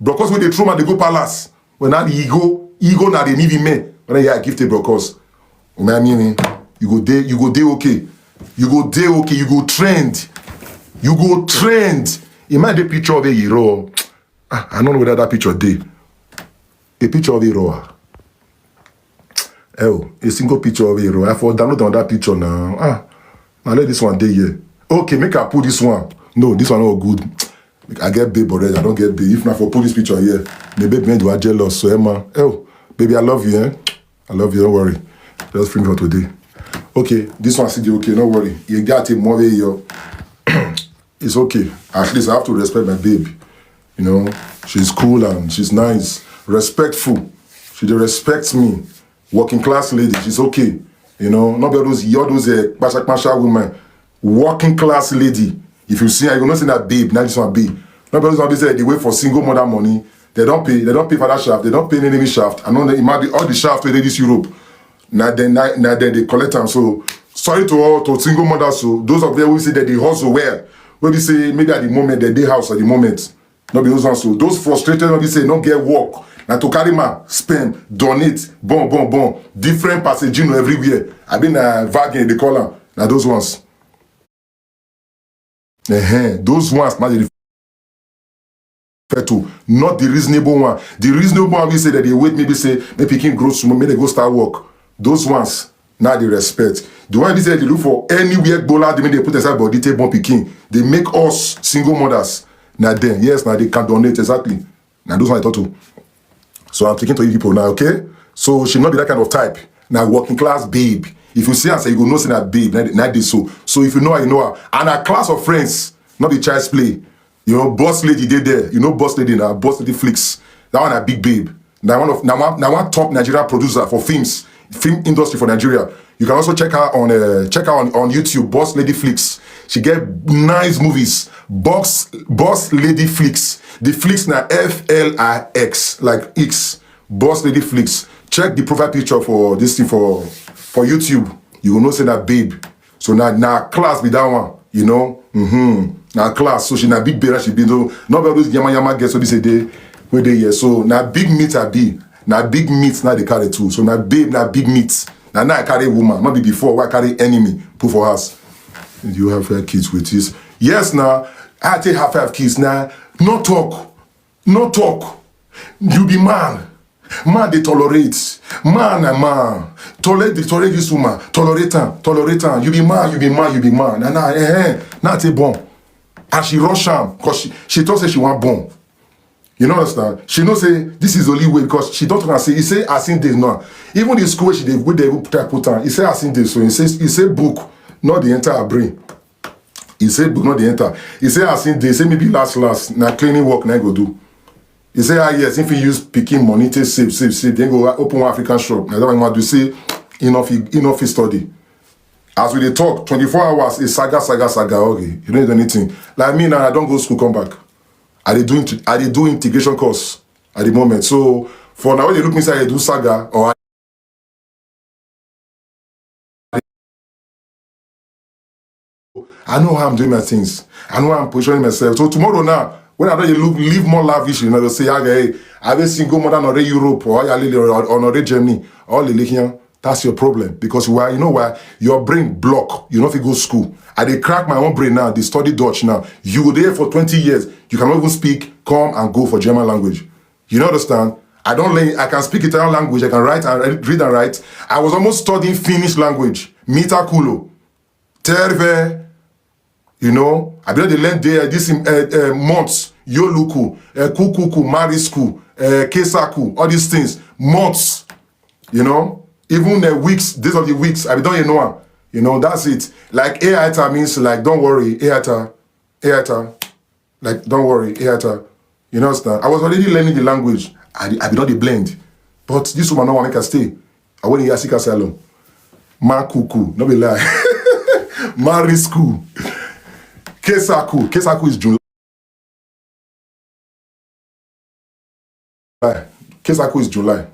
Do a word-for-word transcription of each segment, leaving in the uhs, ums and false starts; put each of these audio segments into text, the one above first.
Brokos wey dey throw man dey go palace. When na the ego, ego na the mivi men. When I give to Brokos, you know what I mean? You go dey, you go dey okay. You go dey okay. You go trend. You go trend. It might be picture of a hero. Ah, I don't know whether that picture dey. A picture of a hero. Oh, a single picture of a hero. I for download on that picture now. Ah, now let this one dey here. Okay, make I put this one. No, this one not good. I get babe already. I don't get babe. If not for put this picture here, my babe men do are jealous. So Emma, oh, baby, I love you, eh? I love you. Don't worry. Just free for today. Okay, this one still dey okay. No worry. You got it more than you. It's okay. At least I have to respect my babe. You know, she's cool and she's nice, respectful. She dey respect me. Working class lady, she's okay. You know, not be all those, all those uh, pasha pasha women. Working class lady. If you see her, you know say that babe, not this one babe. Not be all those one be say they wait for single mother money. They don't pay. They don't pay for that shaft. They don't pay any shaft. I know they imagine all the shaft wey dey this Europe. Now then, now, now then they collect them. So sorry to all to single mothers. So those of them who say that they hustle well, wey be say maybe at the moment they dey house at the moment. No be those ones. So those frustrated, no be say no get work. Now to carry man, spend, donate, bon bon bon, different passagino everywhere. I been a wagon they call them. Now those ones. Uh-huh. Those ones now they refer to, not the reasonable one. The reasonable one we say that they wait maybe say the picking grow small, maybe they go start work. Those ones now they respect. The one we say they look for anywhere gbola they make they put aside body take born picking. They make us single mothers. Now then, yes, now they can donate exactly. Now those ones I talk to. So I'm speaking to you people now, okay? So she not be that kind of type. Now working class babe. If you see her, say you go know say that babe. Now, now they so. So if you know her, you know her. And her class of friends, not be child's play. You know, boss lady dey there. You know, boss lady now, boss lady flicks. That one a big babe. Now one of now one, now one top Nigerian producer for films, film industry for Nigeria. You can also check her on uh, check her on, on YouTube, Boss Lady Flicks. She get nice movies. Box Boss Lady Flicks. The Flicks na F L I X, like X. Boss Lady Flicks. Check the profile picture for this thing for for YouTube. You will know say that babe. So now now class be that one, you know. Mm-hmm. Now class. So she na big bearer she be though. Not all those yama yama girls so be say they where they here. So now big meat I be. Now big meat now they carry too. So now babe now big meat. Now now I carry woman. Not be before why I carry enemy put for house. You have five kids with this. Yes now. I take have five kids now. No talk. No talk. You be man. Man they tolerate. Man a man. Tolerate the tolerate this woman. Tolerate her. Tolerate her. You be man. You be man. You be man. And now, eh, eh, now take born. And she rush am because she she thought say she want born. You know understand? She know say this is the only way because she don't want to say. He say as in days now. Even the school where she dey go dey go try put am. He say as in days so he say he say book not the entire brain. He say book not the enter. He say as in days say maybe last last na cleaning work na go do. He say ah yes if he use picking money take save save save then go open one African shop. Na that one he do say enough he enough he study. As we dey talk, twenty-four hours is saga saga saga okay. You don't need anything. Like me now, I don't go school come back. I dey do int- I dey do integration course at the moment. So for now, when you look inside, I do saga or I I know how I'm doing my things. I know how I'm positioning myself. So tomorrow now, when I don't look live more lavish, you know, say, okay, I be single mother not Europe or I live or, or not Germany or here. That's your problem because why? You know why? Your brain block. You know if you go school. I dey crack my own brain now. They study Dutch now. You go there for twenty years. You cannot even speak, come and go for German language. You know understand? I don't learn. I can speak Italian language. I can write and read and write. I was almost studying Finnish language. Mitakulo, terve, you know, I be dey learn there this uh, uh, months, yoluku, uh, kukuku, marisku, uh, kesaku, all these things, months, you know, even uh, weeks, days of the weeks, I be don't you know, you know, that's it. Like Eata means like don't worry, Eata, Eata, like don't worry, Eata, you know, understand? I was already learning the language, I, I be not the blend, but this woman no want make I stay. I went in Yasika Salon. Makuku, no be lie. Marisku. Kesaku. Kesaku is July. Kesaku is July.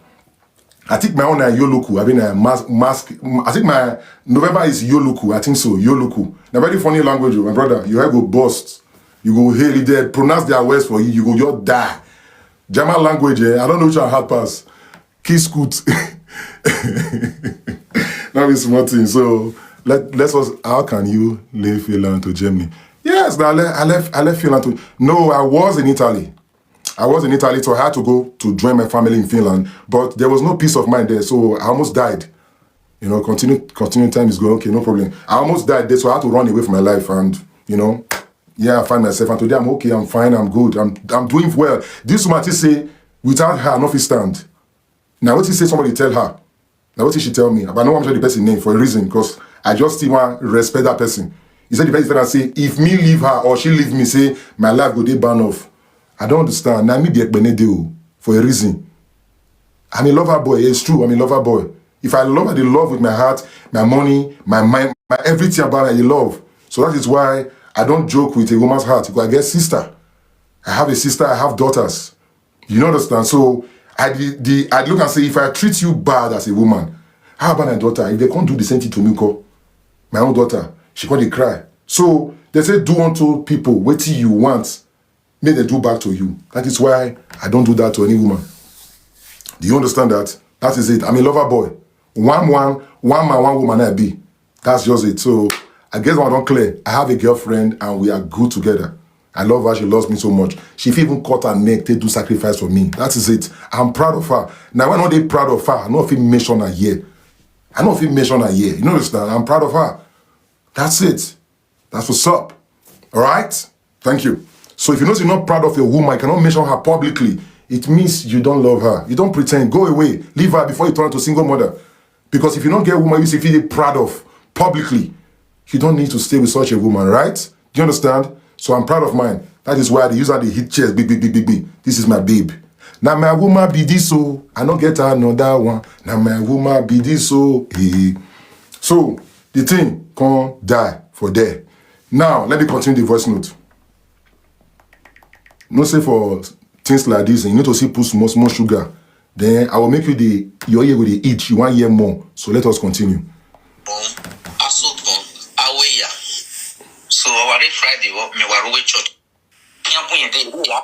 I think my own na Yoloku. I mean, uh, mask, mask. I think my November is Yoloku. I think so. Yoloku. Na very funny language, oh, my brother. You have go bust. You go hail it there. Pronounce their words for you. You go just die. German language, eh? I don't know which one hard pass. Kiss good. That is small thing. So let let us. How can you leave Finland to Germany? Yes, I left. I left. I left Finland to. No, I was in Italy. I was in Italy, so I had to go to join my family in Finland. But there was no peace of mind there, so I almost died. You know, continue, continue. Time is going. Okay, no problem. I almost died there, so I had to run away from my life, and you know, yeah, I find myself. And today I'm okay. I'm fine. I'm good. I'm I'm doing well. This woman, she say, without her, I no fit stand. Now what he say? Somebody tell her. Now what she tell me? But I know I'm sure the person name for a reason, because I just still want respect that person. He said the person that say, if me leave her or she leave me, say my life go dey burn off. I don't understand. Now me be Ekpenede o, for a reason. I'm a lover boy. It's true. I'm a lover boy. If I love her, I love with my heart, my money, my mind, my everything about her, I love. So that is why I don't joke with a woman's heart. Because I get sister. I have a sister. I have daughters. You know, understand? So I the, the I look and say, if I treat you bad as a woman, how about my daughter? If they can't do the same thing to me, call my own daughter, she can't dey cry. So they say, do unto people what you want, make they do back to you. That is why I don't do that to any woman. Do you understand that? That is it. I'm a lover boy. One one, one man, one woman I be. That's just it. So I guess one don't clear. I have a girlfriend and we are good together. I love her. She loves me so much. She fit even cut her neck to do sacrifice for me. That is it. I'm proud of her. Now I know they proud of her. I know if you mention her here. I know if you mention her here. You know understand? I'm proud of her. That's it. That's what's up. All right? Thank you. So if you know you're not proud of your woman, you cannot mention her publicly. It means you don't love her. You don't pretend. Go away. Leave her before you turn to single mother. Because if you don't get a woman, you see if you're proud of publicly, you don't need to stay with such a woman, right? Do you understand? So I'm proud of mine. That is why I use her the hit chest, big, big, big, big, big. This is my babe. Now my woman be this, so I don't get another one. Now my woman be this, so hey. So the thing can't die for there. Now let me continue the voice note. No say for things like this, you need to see put small small sugar. Then I will make you the your ear go dey itch. You want hear more. So let us continue. Bon, assault bon, aweya. So our Friday, what me waruwe church. Nyabuye de ya.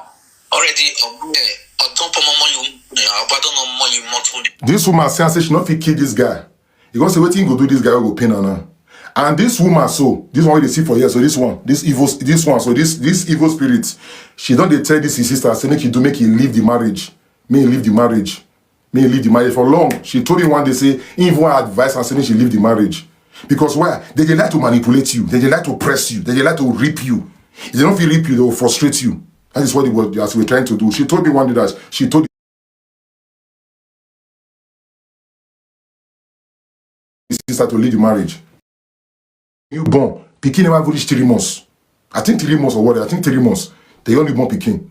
Already, um, I don't put more you. I don't know more you more to. This woman say, say she not fit kill this guy. You gonna say wetin go do this guy go pain her now. And this woman, so this one wey dey see for here, so this one, this evil, this one, so this this evil spirit, she don't dey tell this his sister say make he do make he leave the marriage, make he leave the marriage, make he leave the marriage for long. She told me one day say he even advise her say make she leave the marriage because why? They dey like to manipulate you, they dey like to press you, they dey like to rip you. If they don't feel rip you, they will frustrate you. That is what it was as we were trying to do. She told me one day that she told his sister to leave the marriage. Newborn, pikin never even reach three months. I think three months or what? I think three months. They only born pikin.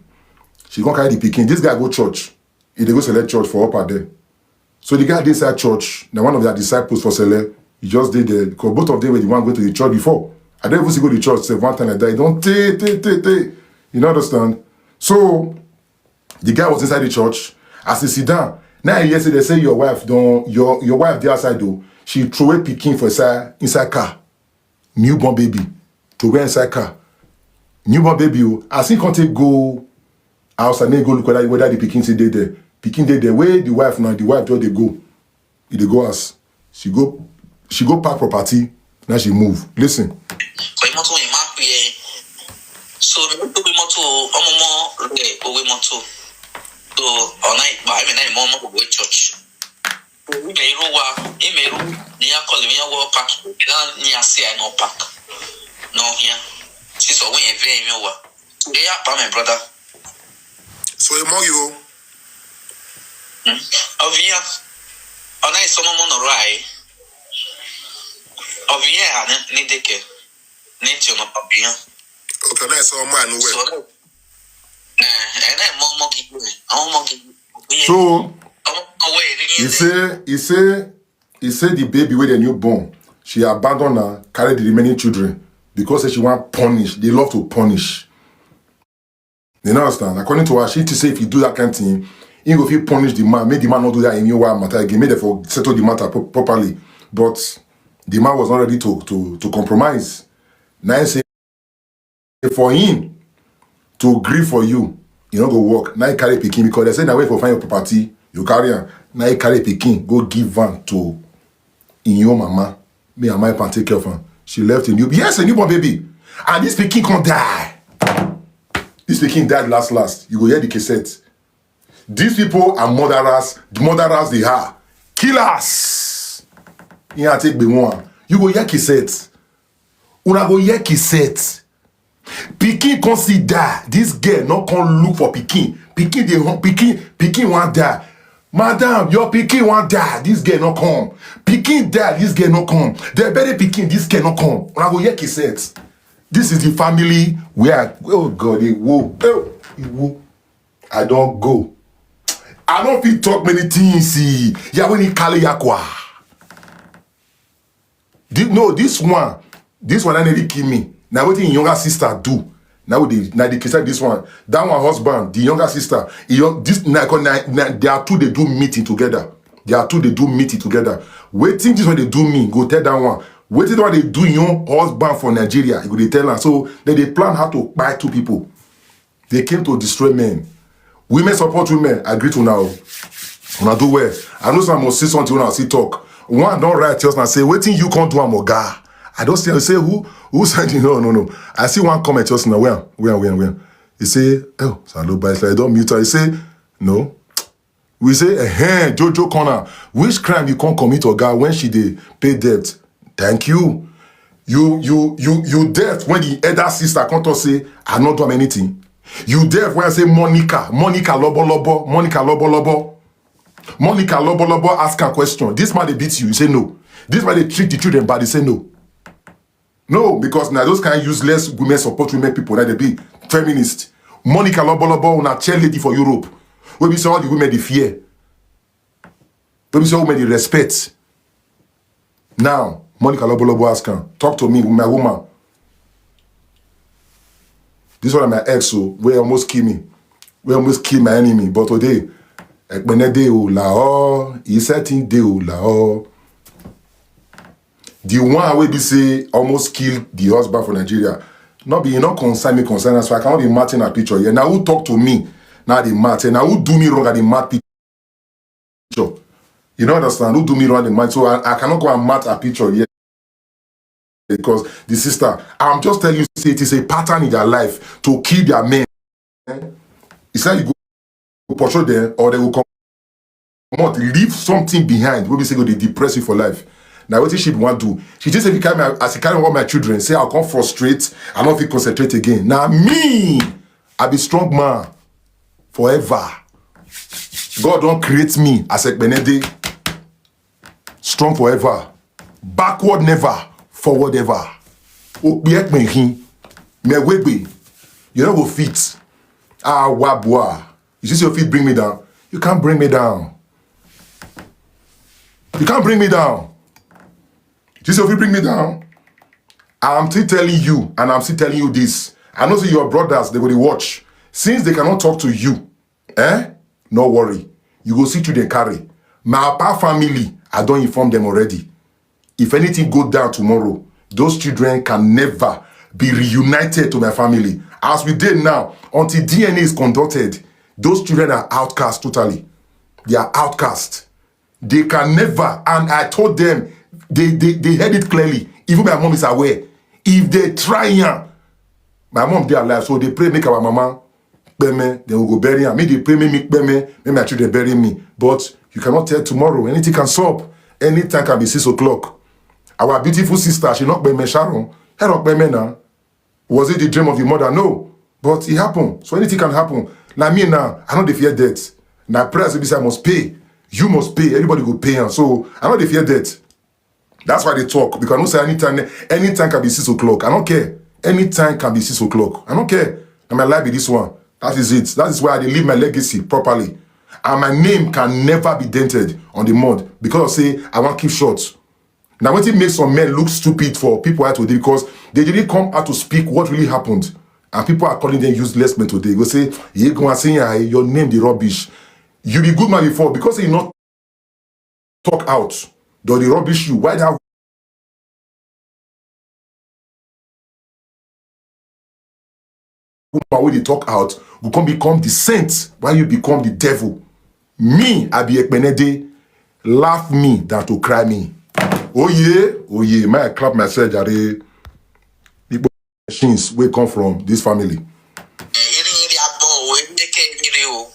She gonna carry the pikin. This guy go church. He dey go select church for upper there. So the guy dey inside church. Now one of their disciples for Sele, he just did there because both of them were the one going to the church before. I don't even see go to church. Say one time like that. You don't take, take, take, take. You know understand? So the guy was inside the church. As he sit down, now he hear say they say your wife don't your your wife dey outside though. She throw away pikin for inside inside car, newborn baby, throw away inside car, newborn baby. Oh, as he can't take go outside, then go look whether whether the pikin say dey there. Pikin dey there. Where the wife now? The wife just dey go. He dey go house. She go she go pack property. Now she move. Listen. Kò í mọ́tò yìí máa ń pè é. So mi tó gbé mọ́tò ọmọ ọmọ rẹ̀ owó mọ́tò. So ọ̀nà ìgbà ẹ̀mí náà ìmọ̀ ọmọ òwe church. Ìmọ̀ ìrú wa ìmọ̀ ìrú ní akọlẹ̀ mi wọ́ park náà ní àṣẹ àìnà park náà hìá. Sísọ owó yẹn vẹ́ ẹ̀mí wa. Ẹ yá pa my brother. So e mọ yo. Ọ̀vìyàn ọ̀nà ìsọmọmọ nọ̀rọ̀ àyè. Ọ̀vìyàn à ní dèkẹ̀ ní ti ọ̀nà ọ̀vìyàn. Okay, na so man we. So ẹ náà mọ ọmọ gidi rẹ̀ àwọn ọmọ gidi. So Ọmọ ọwọ́ ẹ̀ ní he say he say he say the baby wey dem new born, she abandon her, carry the remaining children because say she wan punish. They love to punish. You know understand? According to her, she think say if you do that kind thing, he go fit punish the man, make the man not do that in your wife matter again, make them for settle the matter pro- properly. But the man was not ready to to to compromise. Now he say for him to gree for you, You no go work. Now you carry pikin because they say na where for find your property, you carry am. Now you carry pikin, go give am to in your mama. Me and my pan take care of am. She left a new, yes, a newborn baby. And this pikin can die. This pikin died last last. You go hear the cassette. These people are murderers. The murderers they are. Killers. You take the one. You go hear cassette. Una go hear cassette. Pikin come see die. This girl no come look for pikin. Pikin dey hum-, pikin, pikin wan die. Madam, your pikin wan die. This girl no come. Pikin die. This girl no come. They bury pikin. This girl no come. Una go hear cassette. This is the family where I, oh God, it wo, oh, it wo. I don't go. I don't fit talk many things. See, yeah, when he call yakwa. Thi-, no, this one, this one that nearly kill me. Now what his younger sister do? Now they, now they kiss this one. That one husband, the younger sister. He, young- this now, now, now, they are two. They do meeting together. They are two. They do meeting together. Waiting this one they do me. Go tell that one. Waiting what they do your husband for Nigeria. You go they tell her. So then they plan how to buy two people. They came to destroy men. Women support women. I greet una o. Una do well. I know some must see something when I see talk. One don't write just now say, "Waiting you can't do am, oga." I don't see. I say who who sent you? No, no, no. I see one comment just now. Where, where, where, where? He say, "Oh, Saloba, I don't mute her." He say, "No." We say, "Eh, Jojo Corner, which crime you can't commit, oga, when she dey pay debt?" Thank you. You you you you deaf when the elder sister come talk say, "I not do am anything." You deaf when I say Monica, Monica Lobo Lobo, Monica Lobo Lobo. Monica Lobo Lobo ask a question. This man they beat you, you say no. This man they treat the children bad, you say no. No, because now those kind of useless women support women people that they be feminist. Monica Lobo Lobo, una chair lady for Europe. We be say all the women they fear. We be say women they respect. Now, Monica Lobo Lobo ask her, "Talk to me, my woman." This one my ex, so we almost kill me. We almost kill my enemy. But today, Ekpene de o la o, he setting de o la o. The one wey be say almost kill the husband for Nigeria. Not be, you not concern me, concern us. So I cannot be matching a picture here. Now who talk to me? Now they match. Now who do me wrong at the match picture? You don't understand. Who do me wrong at the match? So I, I cannot go and match a picture here. Because the sister, I'm just telling you, say it is a pattern in their life to kill their men. It's like you go pursue them or they will come out, leave something behind. Will be say go they depress you for life. Now what she want do? She just say if you carry my, as you carry all my children, say I'll come frustrate, I don't feel concentrate again. Now me, I be strong man forever. God don't create me as a Benedict. Strong forever. Backward never, forward ever. Okpiyekpehin, mewegbe. You don't go fit. Ah, wabua. You see, your feet bring me down. You can't bring me down. You can't bring me down. You see, if you bring me down, I'm still telling you, and I'm still telling you this. I know say your brothers, they go dey watch. Since they cannot talk to you, eh? No worry. You go see children carry. My papa family, I don't inform them already. If anything go down tomorrow, those children can never be reunited to my family. As we did now, until D N A is conducted, those children are outcast totally. They are outcast. They can never, and I told them, they, they, they heard it clearly. Even my mom is aware. If they try am, my mom dey alive, so they pray make our mama kpeme, then we go bury am. Me dey pray make me kpeme, make my children bury me. But you cannot tell tomorrow. Anything can sup. Anytime can be six o'clock. Our beautiful sister, she not kpeme Sharon. Her not kpeme now. Was it the dream of the mother? No. But it happened. So anything can happen. Now me now, I know they fear death. Now prayers will be say I must pay. You must pay. Everybody go pay am. So I know they fear death. That's why they talk. Because I don't say anytime, anytime can be six o'clock. I don't care. Anytime can be six o'clock. I don't care. And my life be this one. That is it. That is why I dey leave my legacy properly. And my name can never be dented on the mud. Because I say I want keep short. Now, what it makes some men look stupid for people out today because they didn't come out to speak what really happened. And people are calling them useless men today. Go say, "Ye go and say, ah, your name the rubbish." You be good man before because you not talk out. Do the rubbish you. Why that woman wey dey talk out go come become the saint, while you become the devil. Me, I be Ekpenede. Laugh me than to cry me. Oh yeah, oh yeah. May I clap myself, jare? People, machines wey come from this family. Eri eri abo o, eri eke eri re o.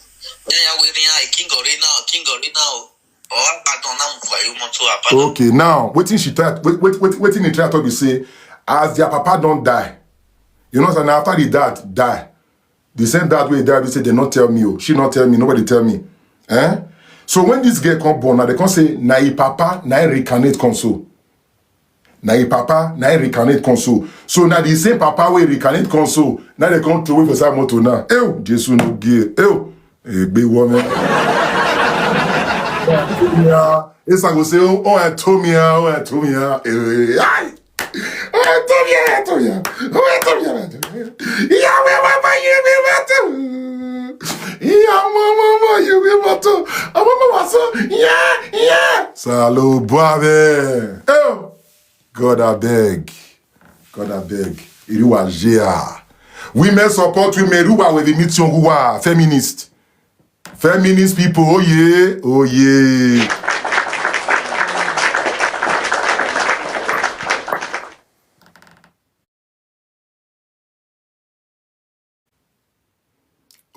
Yanya we eri ai, king ori na o, king ori na o. O abadan na mo fa yo mo to abadan. Okay, now wetin she try, wait, wait, wait, wetin he try talk be say, as their papa don die, you know, so na after the dad die, the same dad wey die be say they not tell me o, she not tell me, nobody tell me. Eh? So when this girl come born, now they come say na him papa na him reincarnate come so. Na him papa na him reincarnate come so. So na the same papa wey reincarnate come so, now they come throw away for side motor now. Ew, Jesus no get. Ew, egbe woman. Yeah, Esa go say, oh, oh, Antonia, oh, Antonia, eh, ai. Oh, Antonia, Antonia, oh, Antonia, Antonia. Yeah, we mama, you be matter. Yeah, mama, mama, you be matter. Oh, mama, what's up? Yeah, yeah. Salo, brother. Oh, God, I beg. God, I beg. Iruwa jea. Women support women. Iruwa we be meet young who are feminist. Feminist people, oh yeah, oh yeah.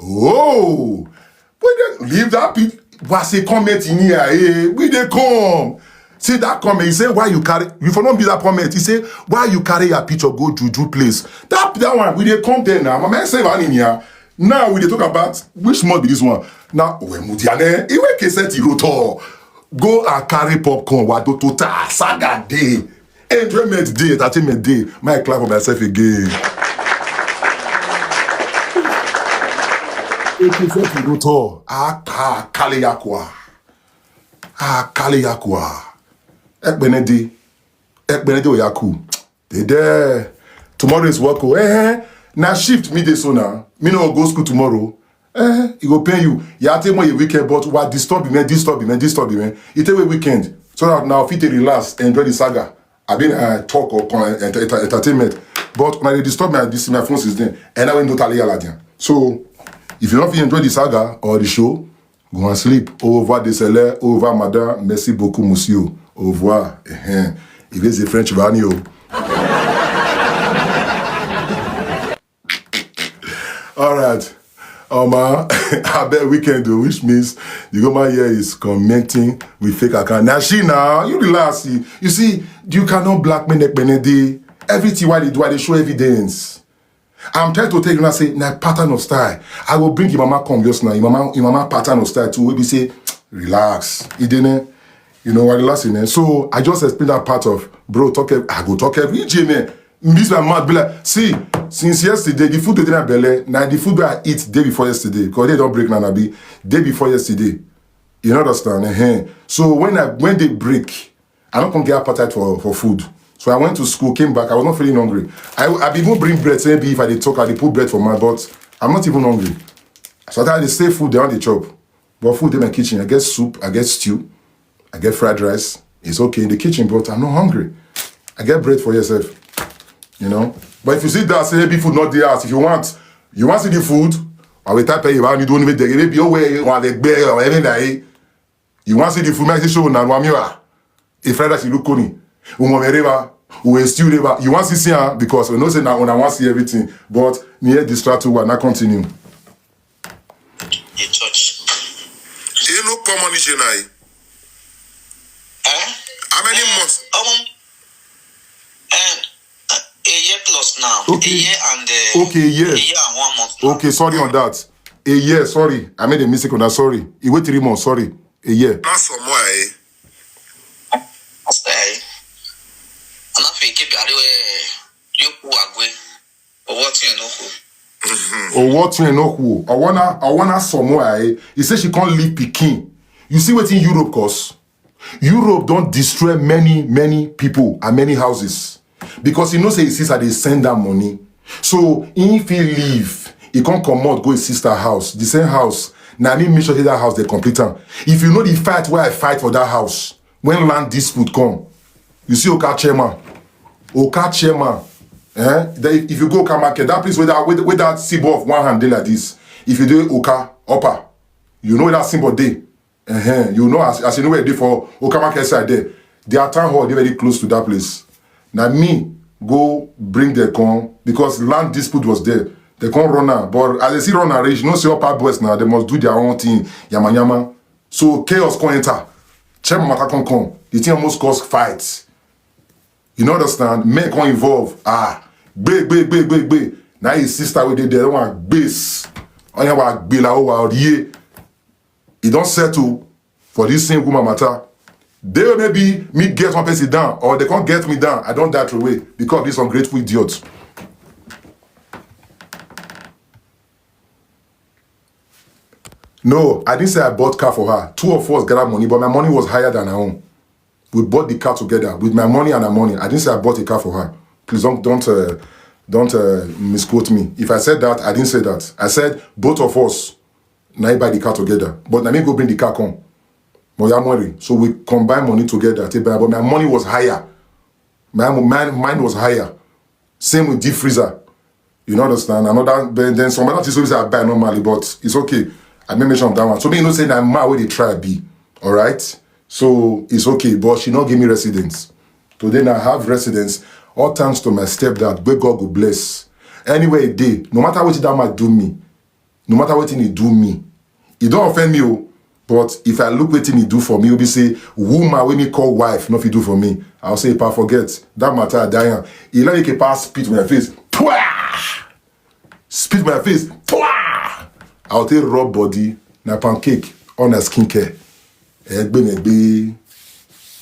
Oh, we dey leave that pit. Was a comment in here, eh? We dey come. See that comment. He say, why you carry? You for not be that comment. He say, why you carry your picture go juju place? That that one we dey come there now. My man say one in here. Now we dey talk about which month be this one. Now we mudiane. Iwe keseti rotor. Go and carry popcorn. Wado tota saga day. Enjoyment day, entertainment day. My clap for myself again. Ekeseti rotor. Aka kale yakwa. Akale yakwa. Ekpenede. Ekpenede oyaku. They there. Tomorrow is work. Oh, eh, eh. Now shift me this so now. Me no go school tomorrow. Eh, it go pain you. You have to more a weekend, but what disturb me, disturb me, disturb me. It take away weekend. So that now fit to relax, enjoy the saga. I been uh, talk or con- enter- enter- entertainment. But when they disturb me, this my phone is then. And I will not tell you. So if you don't feel enjoy the saga or the show, go and sleep. Au revoir, Desele. Au revoir, madame. Merci beaucoup, monsieur. Au revoir. Eh, eh. If it's a French, Vanio. All right. Um, uh, I bet weekend, though, which means the woman here is commenting with fake account. Now, she now, you relax. You, you see, you cannot blackmail Ekpenede. Everything why they do, why they show evidence. I'm trying to tell you now, say, na pattern of style. I will bring your mama come just now. Your mama, your mama pattern of style too. We be say, relax. Idene, you know what relaxing eh? So I just explained that part of bro talk. ev- I go talk every J man. This my mouth be like, see, since yesterday, the food they didn't belly, now the food I eat day before yesterday, because they don't break now, be day before yesterday. You understand? Eh. So when I when they break, I don't come get appetite for, for food. So I went to school, came back. I was not feeling hungry. I I be even bring bread. Say maybe if I dey talk, I dey put bread for my, but I'm not even hungry. So I dey save food, they on the chop. But food in my kitchen, I get soup, I get stew, I get fried rice. It's okay in the kitchen, but I'm not hungry. I get bread for yourself, you know. But if you see that, say maybe food not the house. If you want, you want to see the food. I will type you want to do anything. Maybe your way, you want the bear or anything like it. You want to see the food, make show na wamiwa. If Friday she look koni, umo mereva, we still reva. You want to see her because we know say now una want to see everything. But me here distract you, na continue. Ye church. You know common is Jenai. Eh? How many months? Um, and uh, a year plus now. Okay. A year and uh, Okay, yes. A year and one month. Now. Okay, sorry on that. A year, sorry. I made a mistake on that. Sorry. He wait three months. Sorry. A year. Not some way. Hey. Ana fi ke bi ariwe yoku agwe. Owo ti en oku. Or what you know who? I wanna, I wanna somewhere. Eh? He said she can't leave Peking. You see what in Europe cause? Europe don't destroy many, many people and many houses because he knows his sister they send that money. So if he leave, he can't come out go his sister house, the same house. Now I mean, make sure that house they complete am. If you know the fight where I fight for that house, when land dispute come, you see Oka chairman, Oka chairman, Eh? Then if, if you go Oka market, that place where that, where, where that symbol of one hand dey like this, if you dey Oka, upper, you know where that symbol dey. Uh-huh. You know as, as you know where e dey for Oka market side there. Their town hall dey very close to that place. Na me go bring dem come because land dispute was there. Dem come run am, but as dem see run am reach, you know say upper boys now, dem must do their own thing, yama yama. So chaos come enter. Chairman matter come come. The thing almost cause fight. You no understand? Men come involve. Ah, gbe, gbe, gbe, gbe, gbe. Now his sister wey dey there, that one gbes. Oya wa gbe la o wa ye. E don settle for this same woman matter. They maybe me get one person down, or dem come get me down. I don die away because of this ungrateful idiot. No, I didn't say I bought car for her. Two of us gather money, but my money was higher than her own. We bought the car together with my money and her money. I didn't say I bought a car for her. Please don't don't uh, don't uh, misquote me. If I said that, I didn't say that. I said both of us na buy the car together, but na me go bring the car come. Moyamori. So we combine money together. Take buy, but my money was higher. My mine, mine was higher. Same with deep freezer. You know, understand? Another, then, then some other things wey I buy normally, but it's okay. I made mention of that one. So me, you know, say na ma wey dey try be, all right. So it's okay, but she not give me residence. Today now I have residence. All thanks to my stepdad, where God go bless. Anywhere e dey, no matter what that might do me, no matter wetin e do me, e don offend me o. But if I look wetin e do for me, e be say woman wey me call wife no fit do for me. I'll say, "Pa, forget that matter, I die am." E like a pass spit my face. Pwah! Spit my face. Pwah! I'll take rub body, na pancake, on a skincare. Egbe me egbe.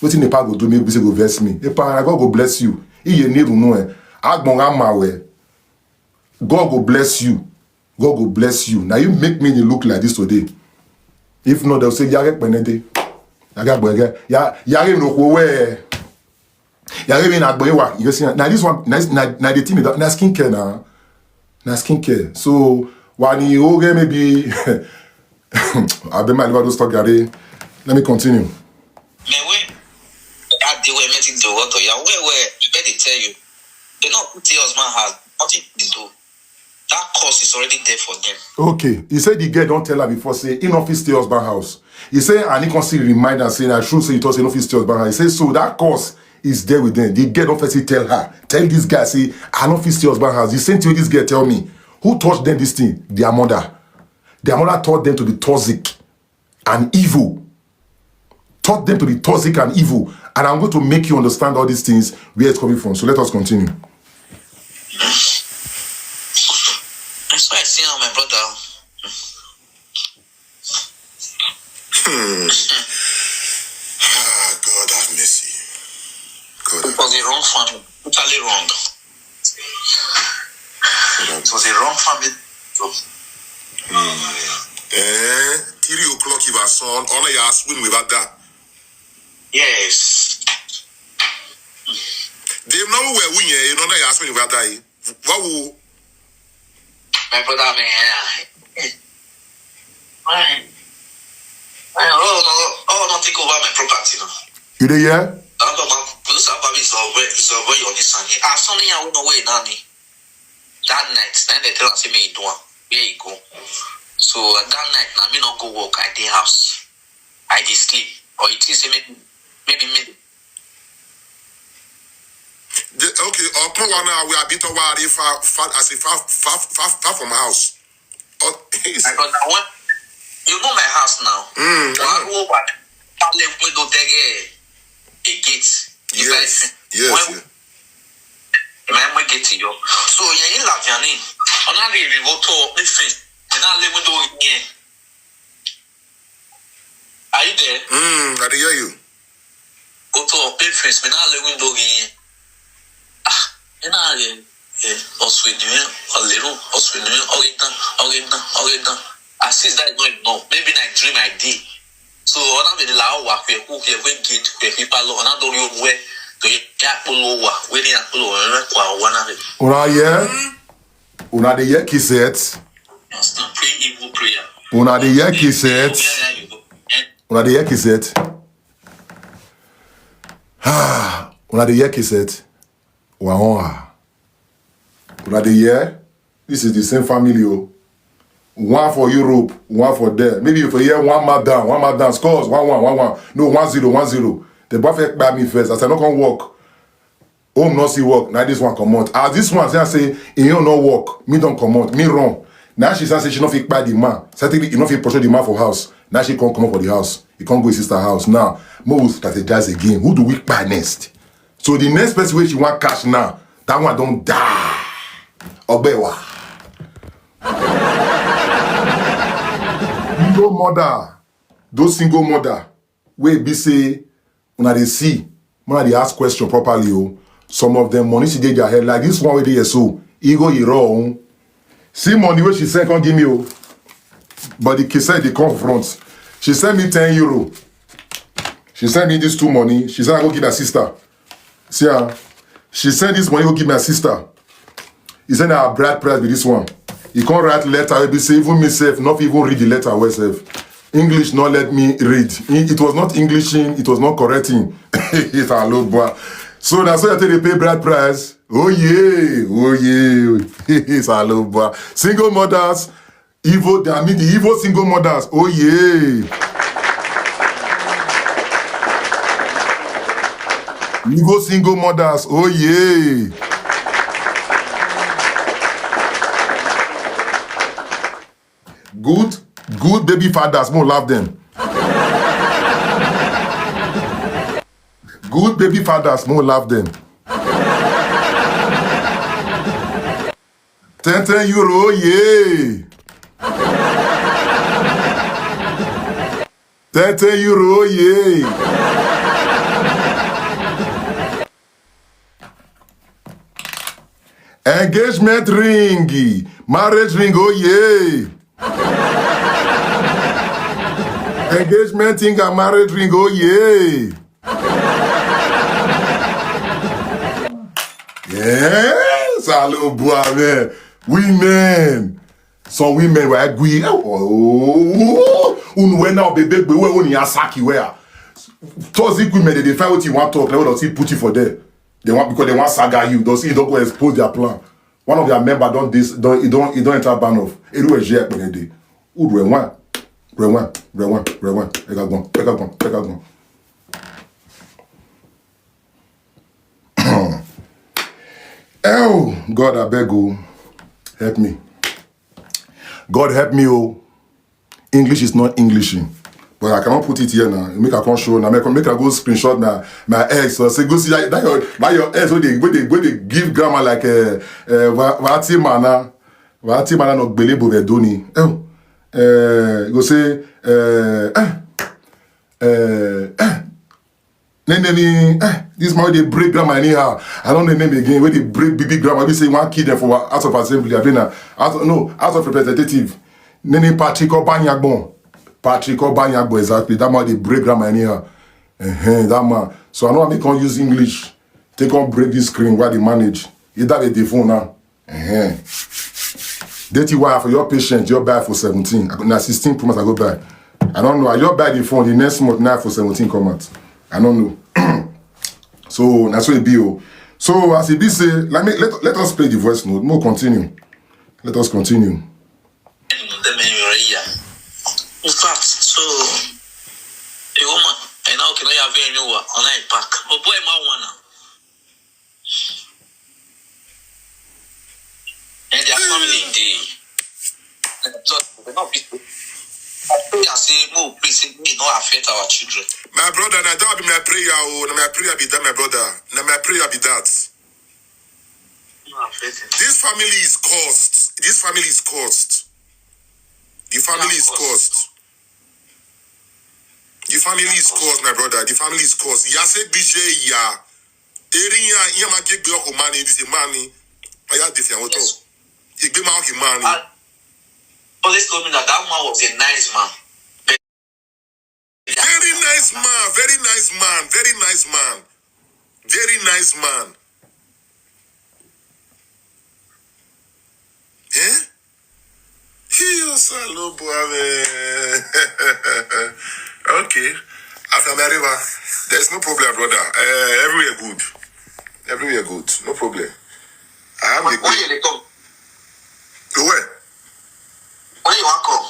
Wetin the pa go do me, be say go vex me. The pa, God go bless you. Iye ni runu e. Agbon ga ma we. God go bless you. God go bless you. Now you make me dey look like this today. If not, they'll say, "Yare penede." Yare gbege. Ya, yare no ko we. Yare mi na gbewa. You see, now this one, now, now, now the team, na skincare now. Na skincare. So, when you okay, maybe, I bet my liver don't stop, Gary. Let me continue. Me we, that day we met in the water. Yeah, we were, I bet they tell you. They not put the husband has nothing to do. That curse is already there for them. Okay, he said the girl don't tell her before, say, he no fit stay husband house. He say, and he can still remind her, say, "Na true, say you talk, say you no fit stay husband house." He say, so that curse is there with them. The girl don't first tell her, tell this guy, say, "I no fit stay husband house." The same thing this girl tell me. Who taught them this thing? Their mother. Their mother taught them to be toxic and evil. Taught them to be toxic and evil. And I'm going to make you understand all these things, where it's coming from. So let us continue. That's why I see how my brother. Hmm. Ah, God have mercy. God have... It was a wrong family. Totally wrong. It was a wrong family. Hmm. Eh, three o'clock, if I son, on your swing with that. Yes. They know where we are, you know, they ask me what I. What will... My brother, man. Why? Why? Oh, no, oh, no, take over my property now. You dey hear? Don't go back. Those are probably so where, so where you on this Sunday. Ah, Sunday, I won't know where now. That night, then they tell us me do one. Where you go? So that night, now me not go work. I dey house. I dey sleep. Or you think say maybe, maybe me. The, okay, upon one hour we are bit away far, far, as if far, far, far, far from house. Oh, I got that one. You know my house now. Mm, I know. One room, one, that left window there, eh, a gate. Yes, yes, when, yeah. My, my gate, yo. So, yeah, you love your name. I'm not really go to me face. And I live window here. Are you there? Mm, I dey hear you. Go to a pay face, me now let window again. Ah, you know again. Yeah, Oswin, you know, a little, Oswin, you know, all it done, all it done, all it done. I see that going no. Maybe I dream I did. So, all of the lao work, we cook here, we get, we people, and I don't know where, to get pull over, where they pull over, where they pull over. Una hear? Una dey hear cassette? Stop praying evil prayer. Una dey hear cassette? Una dey hear cassette? Ah, una dey hear cassette? Wa on ha. Una dey hear? This is the same family o. One for Europe, one for there. Maybe if you hear one man down, one man down, scores, one one, one one. No, one zero, one zero. The boy first buy me first. As I no come work, home no see work. Now this one comot. As this one say, I say, e no work. Me don't comot. Me run. Now she say she no fit buy the man. Certainly, e no fit pursue the man for house. Now she can't come up for the house. He can't go his sister house. Now, Mo will strategize again. Who do we buy next? So the next person wey she wan catch now, that one don die. Ogbewa. Single mother, those single mother wey be say una dey see, una dey ask question properly o. Some of them money she dey their head like this one wey dey here so. Igo Iro own. See money wey she send come give me o. But the case dey come front. She send me ten euro. She send me this two money. She said I go give her sister. See her. She send this money go give my sister. He said na bride price be this one. He can't write letter. He be say even me self, not even read the letter well self. English not let me read. It was not Englishing. It was not correcting. It's a low bar. So that's why I tell you pay bride price. Oh yeah, oh yeah. It's a low bar. Single mothers, Igbo, I mean the Igbo single mothers, oh yeah. Igbo single mothers, oh yeah. Good, good baby fathers, more love them. Good baby fathers, more love them. Ten ten euro, yeah. Ten ten euro, yeah. Engagement ring, marriage ring, oh yeah. Engagement ring and marriage ring, oh yeah. Yes, hello, boy, man. Women. Some women were agree. Oh, unu wena obebegbe we oni asaki where. Toxic women, they define what you want talk. They will see put you for there. They want because they want saga you. Don't see you don't go expose their plan. One of their member don't this don't you don't you don't enter ban of. Everywhere je penede. Udwe one. Udwe one. Udwe one. Udwe one. Ega gon. Ega gon. Ega gon. Oh, God, I beg you, help me. God help me, oh. English is not Englishing. But I cannot put it here now. Make I come show now. Make, make I go screenshot my my ex. So say go see that, that your that your ex wey dey wey dey wey dey give grammar like uh, uh, Wa- Wati Mana, Wati Mana no gbelebo vedoni. Oh, uh, go say uh, uh, uh, uh, Nene ni eh, this man wey dey break grammar anyhow. I don't know name again. Wey dey break big big grammar. We say one kill them for House of Assembly. I mean, uh, house, no House of Representative. Nene Patrick Obanyagbon. Patrick Obanyagbon, exactly. That man dey break grammar anyhow. Uh-huh, that man. So I know I can use English. Take on break this screen while they manage. Either they dey phone now. Uh-huh. Dirty wire for your patient, your buy for seventeen. I go- Na sixteen Pro Max I go buy. I don't know. I just buy the phone the next month now for seventeen come out. I don't know. So that's what it be. Oh. So as it be say, let me let, let us play the voice note. More continue. Let us continue. In fact, so a woman and now can I have any one on I pack? But boy, my one. And their family dey. Just they not be. I pray and say, no, please, say, may not affect our children. My brother, na that be my prayer, oh, na my prayer be that, my brother. Na my prayer be that. Not affecting. This family is cursed. This family is cursed. The family is cursed. The family is cursed, my brother. The family is cursed. Yase B J ya. Eri ya ya ma je gbe oko mani this mani. Aya de fi awon to. Yes. Igbe ma oko mani. Ah, police told me that that man was a nice man. Very nice man, very nice man, very nice man, very nice man. Eh? Hiyo salobo ame. Okay. After my river, there's no problem, brother. Uh, everywhere good. Everywhere good. No problem. I have Why a you dey come? To where? When you wan come?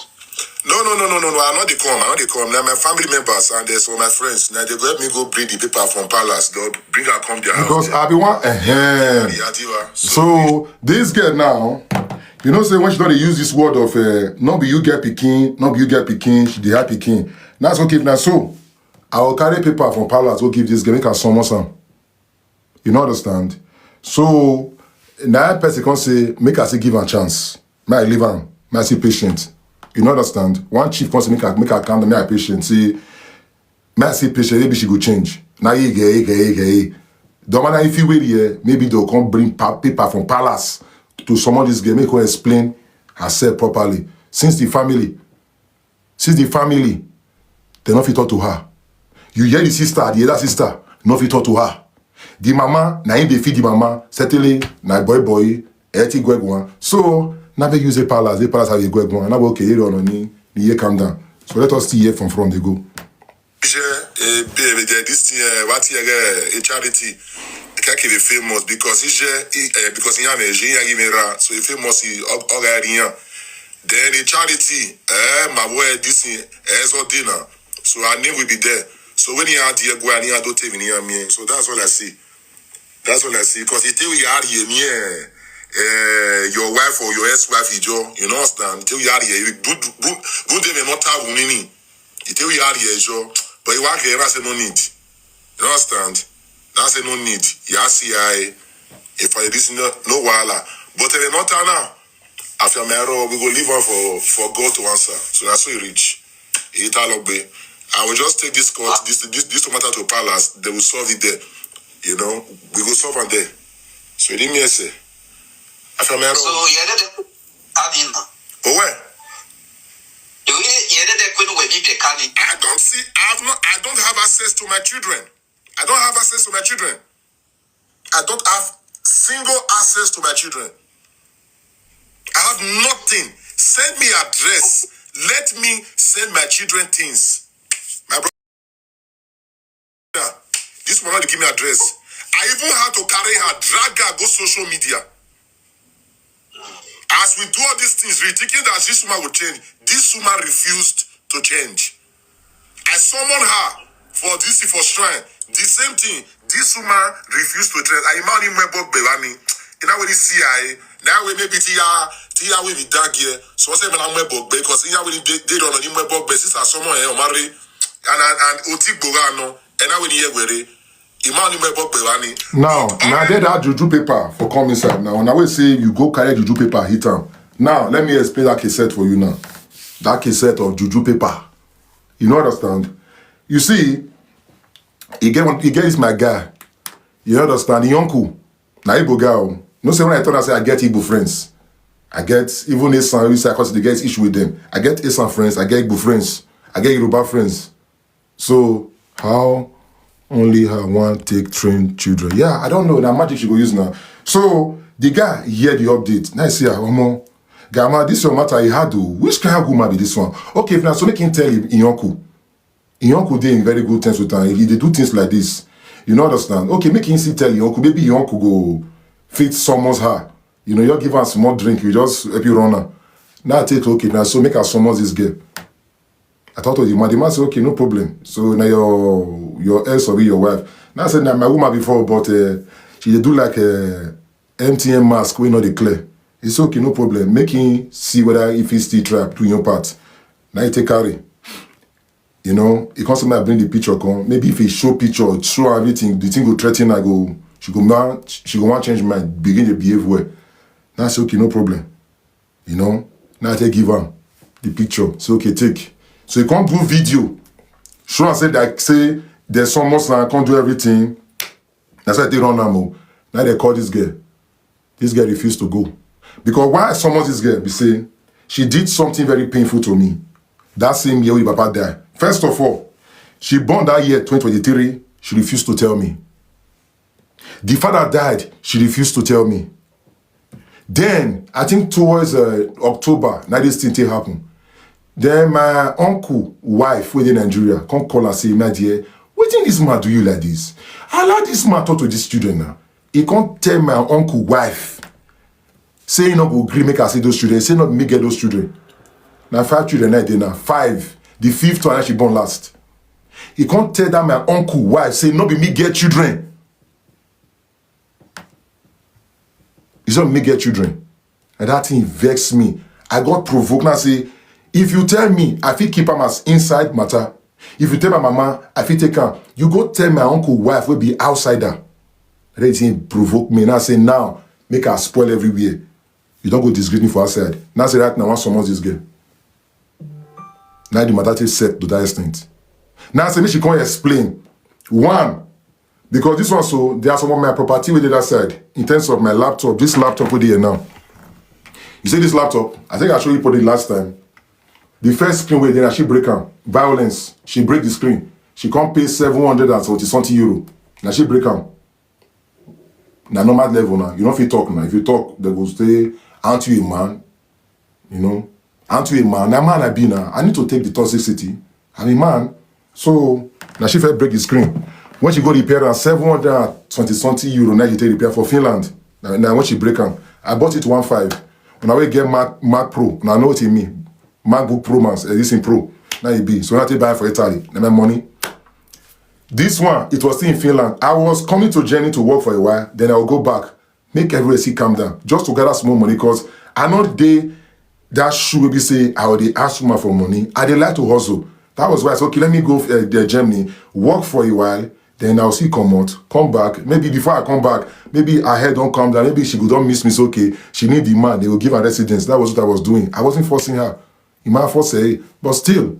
No, no, no, no, no, no. I no dey come. I no dey come. Na my family members and there's some of my friends. Now they go help me go bring the paper from palace. They'll bring and come their house. Because I be one. Uh-huh. Yeah, Adiwa. So this girl now, you know, say when she don dey use this word of uh, no be you get pikin, no be you get pikin, she dey have pikin. That's okay. Now so I will carry paper from palace go give this girl, make her summon some. You know understand? So now person can say make her say give her chance. May I leave am? May I see patient? You know understand? One chief can say make her make her calm down, may I patient. Say may I see patient, maybe she go change. Now you get, you get, you get. The man if you wait here, maybe they'll come bring pa- paper from palace to summon this girl, make her explain herself properly. Since the family, since the family, they no fit talk to her. You hear the sister, the other sister, no fit talk to her. The mama, na him dey feed the mama, certainly na boy boy, eti gwegwan. So now they use a palace, the palace have a gwegwan. Now okay, you don't need, you calm down. So let us see here from front they go. Iṣẹ́ eh, bẹ́ẹ̀ jẹ́ this thing eh, wá ti ẹ̀rẹ́ a charity kẹ́kẹ́ dey famous because iṣẹ́ eh, because ìyá mi ṣe ìyá yìí mi ra so e famous ọ̀gá ẹ̀rí yàn. Then a charity eh, my boy this thing eh, so dinner. So her name will be there. So when he had the go and he had to take me near me. So that's all I see. That's all I see. Because it tell you how you near eh, your wife or your ex-wife, you know, you know understand. It tell you how you good good good day may not have meaning. It tell you how you sure. But you want to ever say no need. You understand? Now say no need. You see I if I this no no wahala. But if not now, after my error, we go leave her for for God to answer. So that's so you reach. It all be. I will just take this court, this this this matter to palace. They will solve it there. You know, we go solve it there. So you didn't hear say. After my error. So you hear that? Abi na. But where? You hear you hear that? Kwenu we be kani. I don't see. I have not. I don't have access to my children. I don't have access to my children. I don't have single access to my children. I have nothing. Send me address. Let me send my children things. My brother, this woman dey give me address. I even had to carry her, drag her, go social media. As we do all these things, we thinking that this woman will change. This woman refused to change. I summoned her for this for shrine. The same thing. This woman refused to change. I imagine my book Belani. You know when you see I now we maybe tia tia we be dag here. So what's even my book because you know when they they don't know my book but sister someone eh marry and and and oti gbogano and now when you were imagine my book Belani. Now, now there that juju paper for come inside. Now, when I will say you go carry juju paper, hit am. Now, let me explain that cassette for you now. That cassette of juju paper. You know understand? You see, you get one, you get this my guy. You understand? The uncle. Now Igbo guy. Oh. No say when I told her say I get Igbo friends. I get even a son who say I cause they get issue with them. I get a son friends, I get Igbo friends, I get Yoruba friends. So how only her one take train children? Yeah, I don't know. Now magic she go use now. So the guy hear the update. Now I see her, Omo, Gama, this your matter, he had to. Which kind of woman be this one? Okay, if now so make him tell him, Iyonku. Iyonku dey in very good terms with her. If they do things like this, you know understand. Okay, make him see tell Iyonku. Maybe Iyonku go fit summons her. You know, you give her small drink, you just help you run her. Now I take okay, now so make her summons this girl. I talk to the man. The man say, okay, no problem. So now your your ex or be your wife. Now I said, now my woman before, but uh, she dey do like a M T N mask wey no dey clear. It's okay, no problem. Make him see whether if he still try do your part. Now he take carry. You know, he come say I bring the picture come. Maybe if he show picture, show everything, the thing go threaten. I go, she go man, she go want change mind, begin to behave well. Now I say okay, no problem. You know, now I take give am the picture. So okay, take. So he come do video. Show and say that say there's some Muslim, I can't do everything. That's why they run am. Oh. Now they call this girl. This girl refused to go. Because why I summon this girl, be say she did something very painful to me. That same year when Papa died. First of all, she born that year twenty twenty-three, she refused to tell me. The father died, she refused to tell me. Then, I think towards uh, October, now this thing take happen. Then my uncle wife, wey dey Nigeria, come call and say, my dear, wetin this man do you like this? Allow this man talk to these children now. He come tell my uncle wife, Say he no go gree make I see those children. Say no be me get those children. Na five children I dey now. Five. The fifth one na she born last. He come tell that my uncle wife say no be me get children. He say no be me get children. And that thing vex me. I got provoked. Now say, if you tell me, I fit keep am as inside matter. If you tell my mama, I fit take am. You go tell my uncle wife wey be outsider. That thing provoke me. Now say now make I spoil everywhere. You don go disgrace me for outside. Now say right now I wan summon this girl. Now the matter take set to that extent. Now say make she come explain. One, because this one so there are some of my property wey dey that side in terms of my laptop. This laptop wey dey here now. You see this laptop? I think I showed you for the last time. The first screen wey dey na she break am. Violence. She break the screen. She come pay seven hundred and seventy something euro. Na she break am. Na normal level now. You no fit talk now. If you talk, they go say, "Aren't you a man?" You know, "Aren't you a man?" Na man I be now. I need to take the toxicity. I'm a man. So now she first break the screen. When she go repair am, seven hundred and twenty something euro, now you take repair for Finland. Now, now when she break am, I bought it one five. When I get Mac, Mac Pro, now I know what you mean. MacBook Pro, man, eh, this in Pro. Now it be. So now they buy for Italy. Now my money. This one, it was still in Finland. I was coming to Germany to work for a while. Then I'll go back. Make everywhere see calm down. Just to gather small money because I know they that shoe will be say I already ask woman for money. I dey like to hustle. That was why I said, okay, let me go uh, there, Germany, work for a while. Then I'll see come out, come back. Maybe before I come back, maybe her head don't calm down. Maybe she go don't miss me. It's okay. She need the man. They will give her residence. That was what I was doing. I wasn't forcing her. You might force her, but still,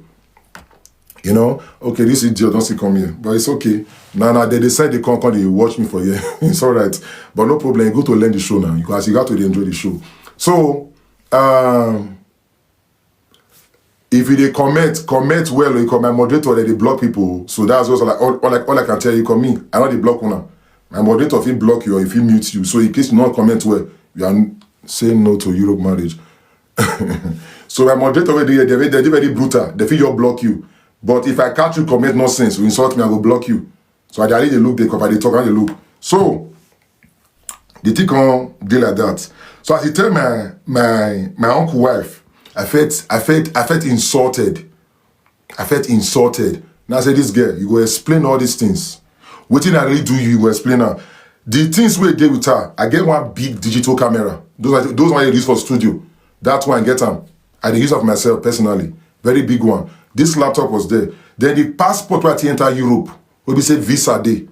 you know, okay, this idiot don't see come here, but it's okay. Now, now they decide they come, come, they watch me for here. It's all right, but no problem. You go to learn the show now. You guys, you got to enjoy the show. So, um, if you dey comment, comment well. You come, my moderator, they dey block people. So that's also like all, all, like, all I can tell you. Come me, I know they block una. My moderator, if he block you or if he mute you, so in case you not comment well, you are saying no to Europe marriage. So my moderator, wey dey here, they, they, they very brutal. They fit just block you. But if I catch you comment nonsense, you insult me, I go block you. So I dey look the cover, they talk and they look. So the thing come dey like that. So as he tell my my my uncle wife, I felt I felt I felt insulted. I felt insulted. Now I say, this girl, you go explain all these things. Wetin I really do you, you go explain now. The things wey dey with her, I get one big digital camera. Those are those one you use for studio. That one I get am. I dey use am for myself personally. Very big one. This laptop was there. Then the passport wey I take enter Europe, wey be say visa dey.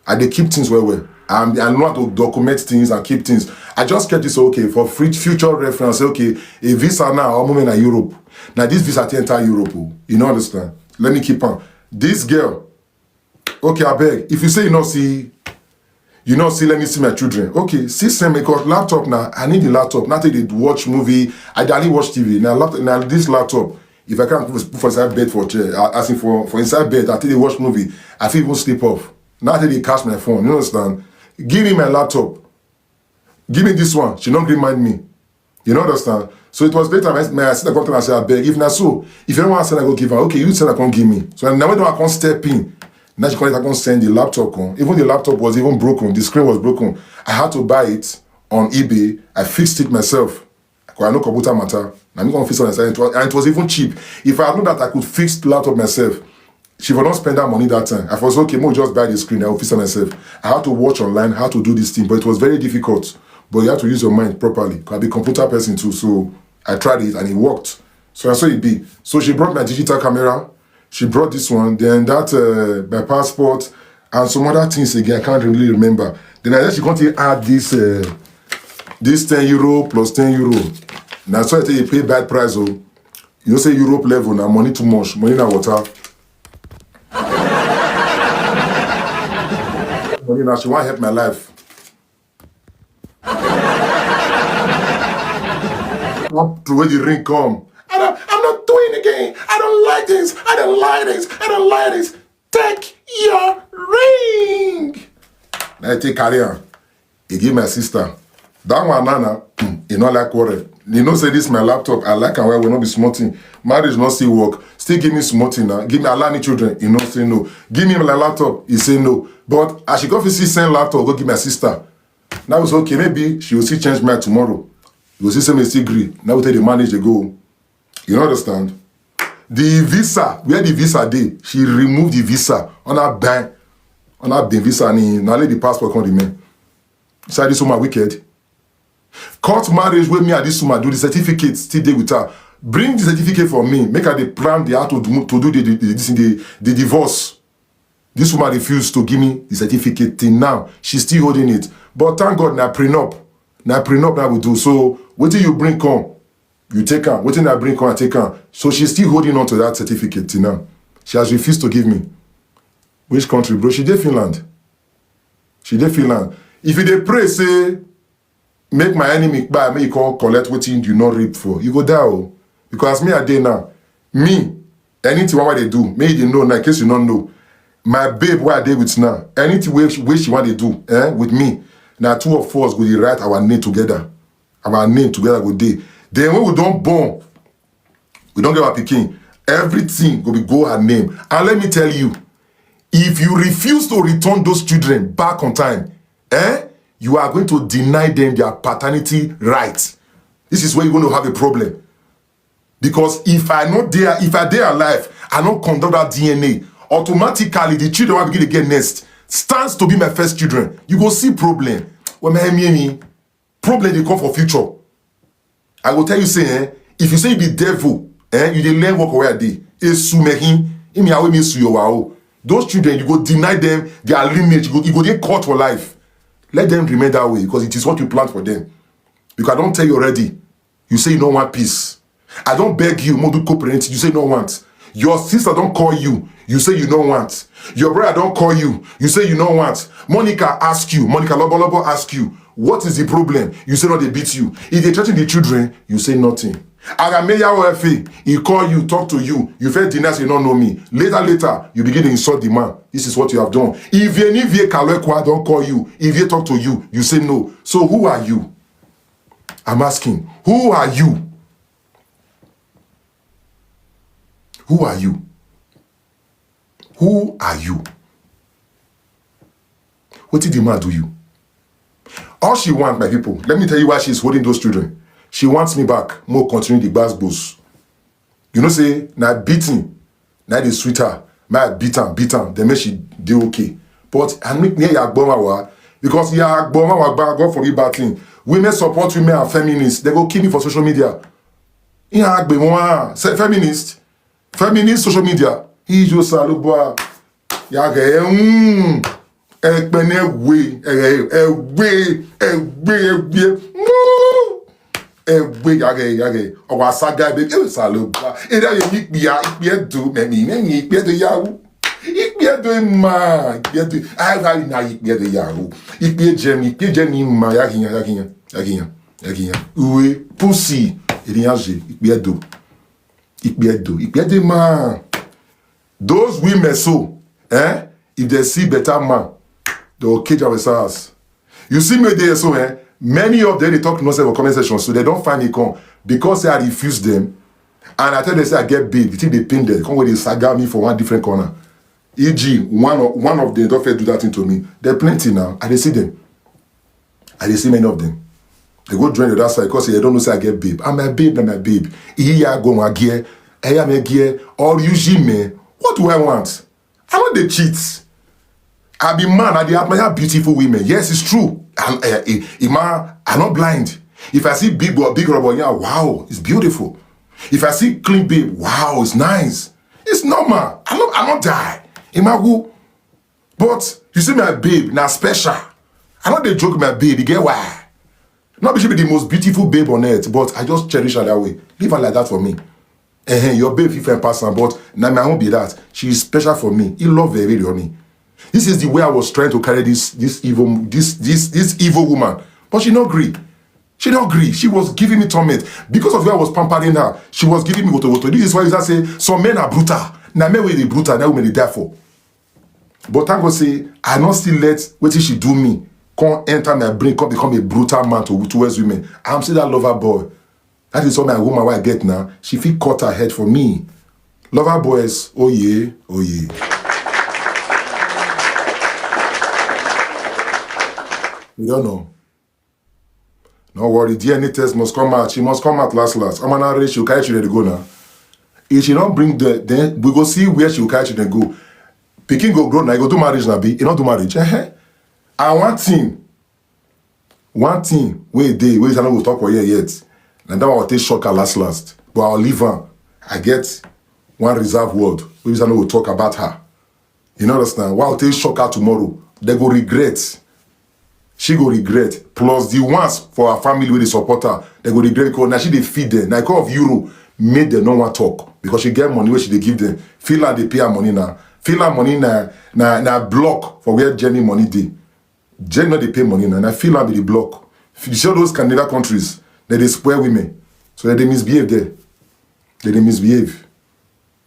I dey keep things well well. And I know how to document things and keep things. I just kept this okay for free future reference. Say, okay, a visa now, I'm moving to Europe. Now this visa to enter Europe. Oh. You know understand? Let me keep on. This girl, okay, I beg. If you say you not see, you not see, let me see my children. Okay, see same because laptop now. I need the laptop. Not take dey watch movie. I dey only watch T V. Now laptop, now this laptop. If I can't put put for inside bed for chair, I ask him for for inside bed. I take dey watch movie. I fit even sleep off. Now I take dey catch my phone. You understand? Give me my laptop. Give me this one. She don't remind me. You know understand? So it was later my, my sister come to me and say, I beg, if na so, if you don't want to send, I go give her. Okay, you send, I come give me. So now when I come step in, now she come, I come send the laptop come. Even the laptop was even broken. The screen was broken. I had to buy it on eBay. I fixed it myself. 'Cause I know computer matter. Na me come fix am myself. And it was, and it was even cheap. If I had known that I could fix the laptop myself, she for not spend that money that time. I was okay, more just buy the screen, I will fix it myself. I had to watch online how to do this thing, but it was very difficult. But you have to use your mind properly. 'Cause I be computer person too, so I tried it and it worked. So I saw it be. So she brought my digital camera, she brought this one, then that uh, my passport, and some other things again. I can't really remember. Then I said she come take add this uh, this ten euro plus ten euro. Now so I tell you pay bad price. Oh, you know say Europe level now money too much. Money na water. Money now she want help my life. Up to where the ring come. I don't, I'm not doing it again. I don't like this. I don't like this. I don't like this. Take your ring. Now I take carry am. He give my sister. That one, Nana, he not like quarrel. You know, say this my laptop. I like am well, will not be small thing. Marriage not still work. Still give me small thing now. Give me allow me children. He not say no. Give me my laptop. He say no. But as she go fit see send laptop, go give my sister. Now it's okay. Maybe she will still change mind tomorrow. You go see say me still gree. Now we take the manage dey go. You no understand? The visa, where the visa dey, she remove the visa. On her ban, on her ban visa ni, na let the passport come remain. Inside this woman wicked. Court marriage wey me and this woman do, the certificate still dey with her. Bring the certificate for me. Make I dey plan the how to do, to do the, the, the, this thing, the, the divorce. This woman refused to give me the certificate till now. She's still holding it. But thank God, na prenup. Na prenup na we do. So wetin you bring come, you take am. Wetin I bring come, I take am. So she's still holding on to that certificate till now. She has refused to give me. Which country, bro? She dey Finland. She dey Finland. If you dey pray, say, make my enemy kpai, make you come collect wetin you no reap for, you go die o. Because as me I dey now, me, anything wey I dey do, make you dey know now, in case you no know. My babe wey I dey with now, anything wey she, wey she wan dey do, eh, with me, na two of us go dey write our name together. Our name together go dey. Then when we don born, we don get our pikin, everything go be go her name. And let me tell you, if you refuse to return those children back on time, eh, you are going to deny them their paternity rights. This is where you're going to have a problem. Because if I no dey, if I dey alive, I no conduct that D N A, automatically the children wey I begin dey get next stands to be my first children. You go see problem. Well, my, me, me, problem dey come for future. I go tell you say, eh, if you say you be devil, eh, you dey learn work where I dey. Esu mehin, imi awe mi su your wow. Those children, you go deny them their lineage. You go, you go dey caught for life. Let them remain that way because it is what you plant for them. Because I don tell you already. You say you no want peace. I don beg you, mo do co-parent. You say you no want. Your sister don call you. You say you no want. Your brother don call you. You say you no want. Monica ask you. Monica Lobolobo ask you. What is the problem? You say no, they beat you. If they threaten the children, you say nothing. Agameya O F A, he call you, talk to you. You first deny say you no know me. Later, later, you begin to insult the man. This is what you have done. Ivie ni vie Kalekwa don call you. If they talk to you, you say no. So who are you? I'm asking, who are you? Who are you? Who are you? What did the man do you? All she want, my people, let me tell you why she's holding those children. She wants me back. Mo continue the gbas gbos. You know say na beating, na dey sweet her. Make I beat am, beat am, then make she dey okay. But I mean, yeah, yeah, gboma wa, because yeah, gboma wa, God forbid bad thing. Women support women and feminists. They go kill me for social media. Yeah, gbema, say feminist, feminist social media. He just a look boy. Yeah, okay. Mm. Ekpene we, eh, eh, we, eh, we, eh, we. Ewe yage yage. Owa saga be e sa lo ba. E da ye ikpia, ikpia do me mi, me mi ikpia do yawu. Ikpia do ma, ikpia do. Ai ga na ikpia do yawu. Ikpia je mi, ikpia je mi ma ya kinya, ya kinya, ya kinya, ya kinya. Uwe pussy. E di ya je, ikpia do. Ikpia do, ikpia do ma. Those women so, eh, if they see better man, they will cage ourselves. You see me there so, eh, many of them, they talk nonsense for comment section, so they don't find me come. Because say I refuse them, and I tell them say I get babe, the thing they pain them, come where they saga me for one different corner. E G, one of, one of them don't fair do that thing to me. There plenty now, I dey see them. I dey see many of them. They go join the other side 'cause they don't know say I get babe. And my babe, na my babe. Iya go my gear. I am a gear. Or you see me. What do I want? I no dey cheat. I be man, I dey admire beautiful women. Yes, it's true. I'm, uh, Ima, I'm not blind. If I see big boy, big rubber, yeah, wow, it's beautiful. If I see clean babe, wow, it's nice. It's normal. I no, I no die. Ima who? But you see my babe, na special. I no dey joke with my babe, you get why? Not be she be the most beautiful babe on earth, but I just cherish her that way. Leave her like that for me. Eh, your babe fit fine pass am, but na my own be that. She is special for me. He love her really, honey. This is the way I was trying to carry this, this evil, this, this, this evil woman, but she no gree. She no gree. She was giving me torment because of the way I was pampering her. She was giving me woto woto. This is why you say some men are brutal. Na men wey dey brutal, na women dey die for. But thank God say I no still let wetin she do me come enter my brain, come become a brutal man to, towards women. I'm still that lover boy. That is all my woman wey I get now. She fit cut her head for me. Lover boys, oh yeah, oh yeah. You don't know. No worry, D N A test must come out. She must come out last last. I'm an rich, you carry children go now. If she don't bring the, then we go see where she will carry children go. Pikin go grow now, you go do marriage now, be you not do marriage. Eh? And one thing, one thing, wait day, wait I no go talk for here yet. And that one will take shock her last last. But I'll leave her. I get one reserve word. We I no go talk about her. You know understand? Why I'll take shock her tomorrow? They go regret. She go regret. Plus the ones for her family where they support her, they go regret because now she they feed them. Now call of euro made them no one talk because she get money where she they give them. Feel like they pay her money now. Feel her money now. Now now block for where Jenny money dey. Jenny not they pay money now. Now feel her be the block. You see all those Scandinavian countries that they spoil women, so that they misbehave there. That they misbehave.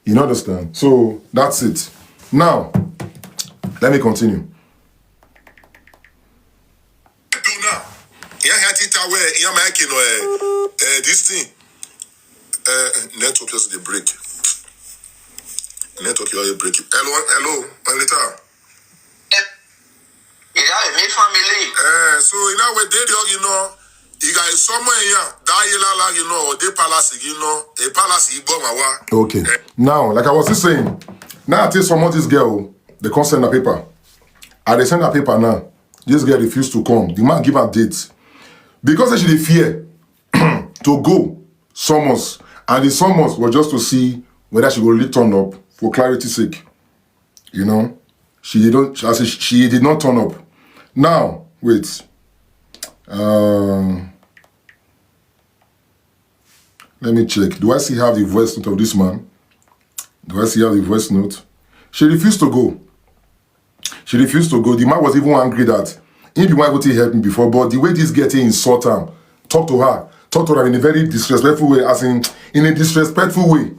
You know understand? So that's it. Now, let me continue. Do now. Yeah, yeah, Tita, where yeah, my kid, uh, uh, this thing, uh, network just the break. Network you break. Hello, hello, Melita. Yeah, me family. Uh, so you know where they do, you know, you guys somewhere here, that you know, the palace, you know, a palace, you bomb. Okay. Now, like I was just saying, now I tell some of this girl, the consent the paper. I they send a paper now. This girl refused to come. The man give her date. Because she dey fear to go summons. And the summons was just to see whether she will really turn up for clarity's sake. You know, she did not, I say she did not turn up. Now, wait. Um, let me check. Do I still have the voice note of this man? Do I still have the voice note? She refused to go. She refused to go. The man was even angry that he be why would he help me before, but the way this girl take insult him, talk to her, talk to her in a very disrespectful way, as in in a disrespectful way.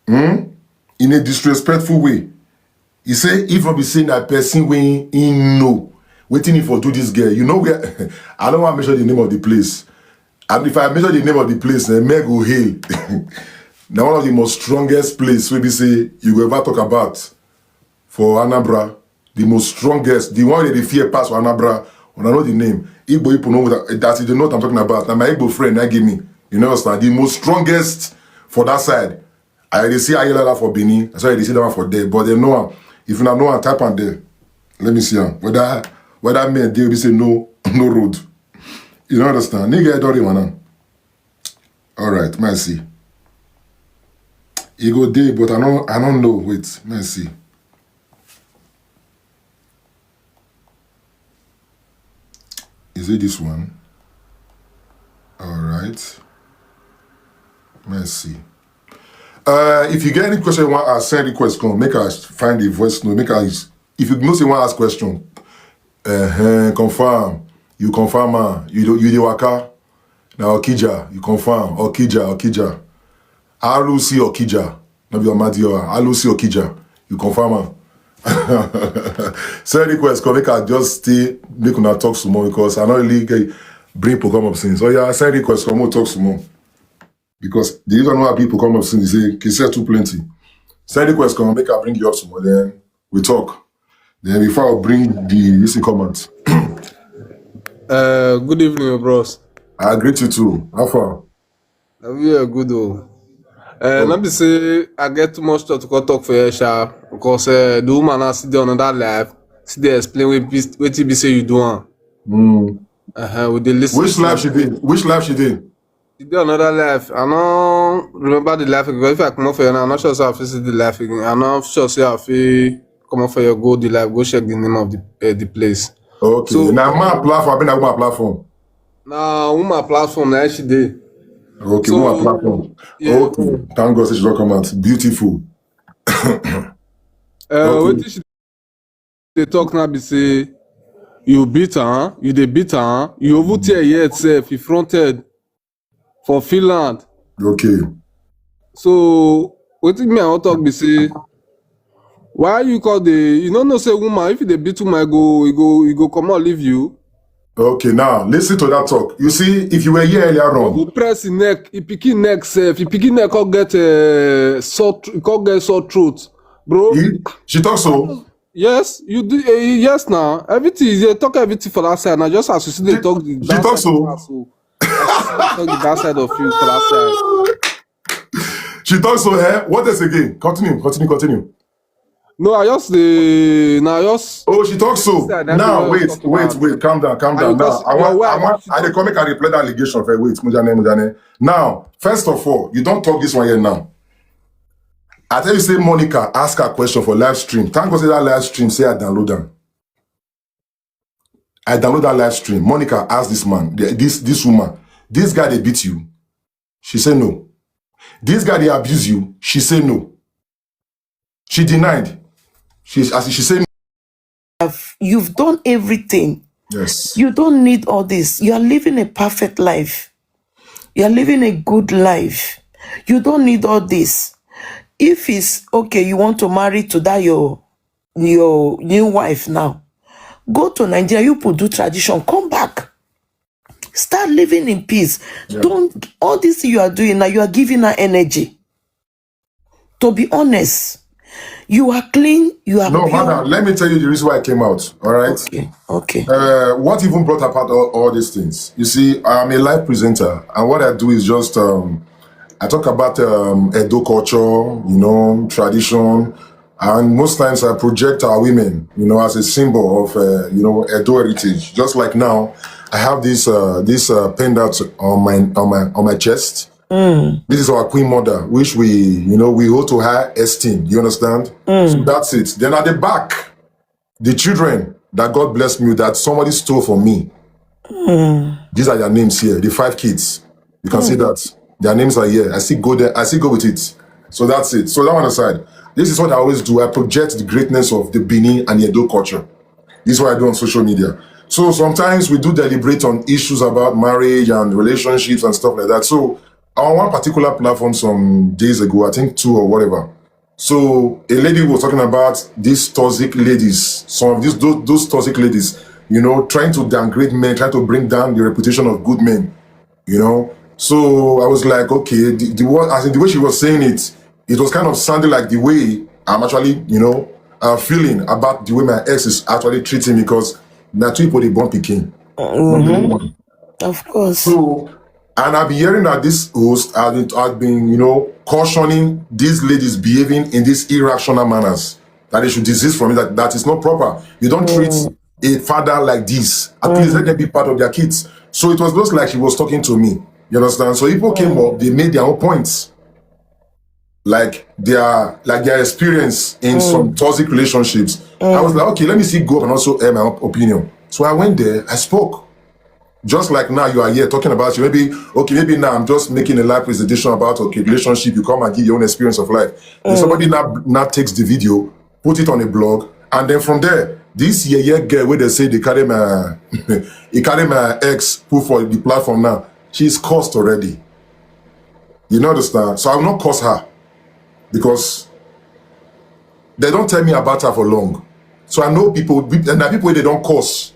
Hmm? In a disrespectful way. He say if I be saying that person when he know, waiting for do this girl. You know where I don't want to mention the name of the place. And if I mention the name of the place, then men go hail. Now one of the most strongest place we be say you go ever talk about for Anambra, the most strongest, the one that they fear pass for Anambra, when I know the name. Igbo people know that that's the note I'm talking about. Now my Igbo friend that give me, you know, understand? The most strongest for that side. I dey see Ayelala for Benin, that's why I dey see that one for there. But they know am. If you know am, type am there. Let me see am. Whether whether men dey be say no no road. You don't understand. Nigga, I don't even know. All right, mercy. He go dey, but I don't I don't know. Wait, mercy. Is it this one? All right. Let's see. Uh, if you get any question you want to ask, send request come. Make us find the voice note. Make us if you know say you want to ask question, uh, confirm. You confirm, uh, you do you dey waka. Now Okija, you confirm. Okija, Okija. R O C Okija. No be Amadi or Alusi Okija. You confirm am. Send request come make I just stay make una talk some more because I no really get bring people come up since. So yeah, send request come we'll talk some more. Because the reason why people come up since is say cases too plenty. Send request come make I bring you up some more. Then we talk. Then before I bring the recent comment. Uh, good evening, bros. I greet you too. How far? We are good, oh. Uh, let me say, I get too much to go talk for you, sha. Because uh, the woman has still on that life. See, they explain what be- wetin be say you do am. Mm. Uh-huh, we dey listen. Which life she did? Which life she did? She dey another life. I no remember the life again. If I come up for you now, I'm not sure say I fit see the life again. I'm not sure say I fit come up for you, go the life, go check the name of the uh, the place. Okay. So- Now my platform. I've been at my platform. Na woman platform na she dey. Okay, So- woman platform. Yeah. Okay. Thank God say she don't come out. Beautiful. Uh, wetin she dey talk now be say you beat her, you dey beat her, you even tear head sef, you fronted for Finland. Okay. So wetin me I wan talk be say why you call the you no know say woman if you dey beat woman e go e go e go comot leave you. Okay, now listen to that talk. You see, if you were here earlier on, Who press him neck? He pick him neck sef. He pick him neck come get uh, sore tr- come get sore throat, bro. he, she talks so. Yes, you do. Uh, yes, now everything is, they talk everything for that side. Now just as you see, they talk the She bad talks side of so. us, so as you see, they talk the bad side of you for that side. She talks so. Eh? What else again? Continue, continue, continue. No, I just the now just Oh, she talks so. Side, that's the Now, one I wait, talk wait, about. Wait. Calm down, calm And down. Now, because I your want, I wife, want, she I dey talk. Come make I reply that allegation for wait, Mujane, Mujane. Now, first of all, you don't talk this one here now. I tell you, say Monica ask her question for live stream. Thank God say that live stream say I download them. I download that live stream. Monica asked this man, th- this this woman, this guy they beat you. She said no. This guy they abuse you. She said no. She denied. She as she said Have- You've done everything. Yes. You don't need all this. You are living a perfect life. You are living a good life. You don't need all this. If it's okay, you want to marry to that your your new wife now. Go to Nigeria, you put do tradition, come back. Start living in peace. Yeah. Don't all this you are doing now, you are giving her energy. To be honest, you are clean, you are No, pure. Madam, let me tell you the reason why I came out. All right. Okay, okay. Uh, what even brought about all, all these things? You see, I'm a live presenter, and what I do is just um, I talk about um, Edo culture, you know, tradition, and most times I project our women, you know, as a symbol of uh, you know Edo heritage. Just like now, I have this uh, this uh, pendant on my on my on my chest. This is our queen mother, which we you know we hold to high esteem. You understand? So that's it. Then at the back, the children that God blessed me with, that somebody stole from me. These are their names here, the five kids. You can see that their names are here. I still go there. I still go with it. So that's it. So that one aside, this is what I always do. I project the greatness of the Benin and the Edo culture. This is what I do on social media. So sometimes we do deliberate on issues about marriage and relationships and stuff like that. So on one particular platform some days ago, I think two or whatever. So a lady was talking about these toxic ladies, some of these those, those toxic ladies, you know, trying to downgrade men, trying to bring down the reputation of good men, you know. So I was like, okay, the, the what I think the way she was saying it, it was kind of sounding like the way I'm actually, you know, uh, feeling about the way my ex is actually treating me because na two people they born pikin. Of course. So, and I've been hearing that this host has been, has been, you know, cautioning these ladies behaving in these irrational manners, that they should desist from it, that, that is not proper. You don't treat a father like this. At least let them be part of their kids. So it was just like she was talking to me. You understand? So people came up, they made their own points. Like their like their experience in some toxic relationships. I was like, okay, let me see, go up and also air my own opinion. So I went there, I spoke. Just like now you are here talking about you. Maybe, okay, maybe now I'm just making a live presentation about, okay, relationship. You come and give your own experience of life. Then somebody now now takes the video, put it on a blog, and then from there, this yeah yeah girl where they say they carry my he carry my ex put for the platform now. She's cursed already. You know understand? So I will not curse her because they don't tell me about her for long. So I know people, and the people they don't curse.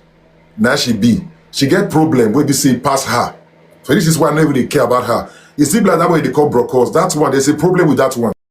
Now she be. She get problem where they say pass her. So this is why I never really care about her. It's still like that way they call brokers. That's one. There's a problem with that one.